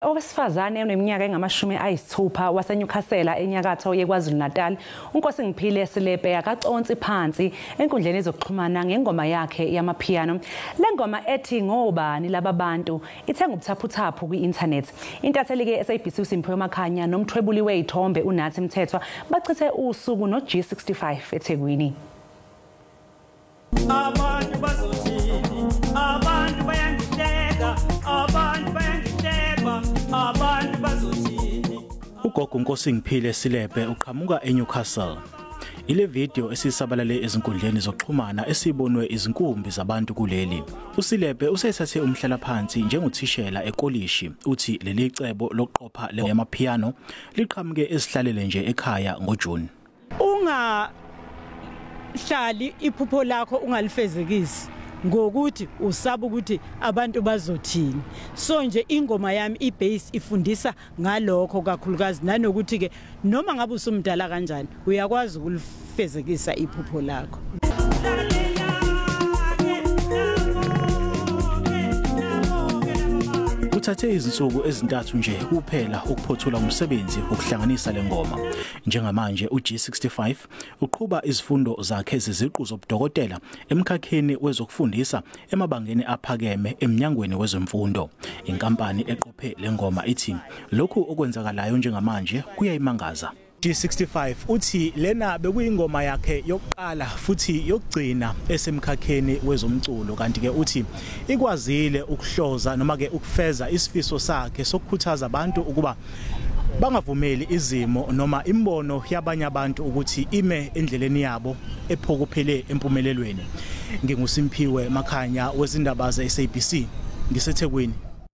Owesifazane oneminyaka engama-60 waseNewcastle enyakatho yeKwaZulu-Natal, uNkosingiphile Selepe akaconsi phansi enkundleni yezokuxhumana ngengoma yakhe yamapiano. Le ngoma ethi ngobani laba bantu ithenga ubuthaphuthaphu kwi-internet. Intatheli-ke SABC uSimphiwe Makhanya nomthwebuli wey'thombe uNathi Mthethwa bachithe usuku no-G65 eThekwini. Abantu bazothini? Abantu bayangihleka, abantu bayangihleba, abantu bazothini? Ugogo uNkosingiphile Selepe uqhamuka eNewcastle. Ile video esisabalale ezinkundleni zokuxhumana esibonwe izinkumbi zabantu kuleli. USelepe usesathe umhlalaphansi njengothishela ekolishi. Uthi leli cebo lokuqopha lemapiano liqhamuke esihlalele nje ekhaya ngoJune. Ungahlali iphupho lakho ungalifezekisi ngokuthi usaba ukuthi abantu bazothini. So nje ingoma yami ibase ifundisa ngalokho kakhulukazi, nanokuthi ke noma ngabe usumdala kanjani uyakwazi ukulifezekisa iphupho lakho. Kuthathe izinsuku ezintathu nje kuphela ukuphothula umsebenzi wokuhlanganisa le ngoma. Njengamanje uG65 uqhuba izifundo zakhe zeziqu zobudokotela emkhakheni wezokufundisa emabangeni aphakeme emnyangweni wezemfundo. Inkampani eqophe le ngoma ithi lokhu okwenzakalayo njengamanje kuyayimangaza. G65 uthi lena bekuyingoma yakhe yokuqala futhi yokugcina esemkhakheni wezomculo, kanti ke uthi ikwazile ukuhloza noma ke ukufeza isifiso sakhe sokukhuthaza abantu ukuba bangavumeli izimo noma imbono yabanye abantu ukuthi ime endleleni yabo ephokophele empumelelweni. NginguSimphiwe Makhanya wezindaba ze-SABC ngiseThekwini.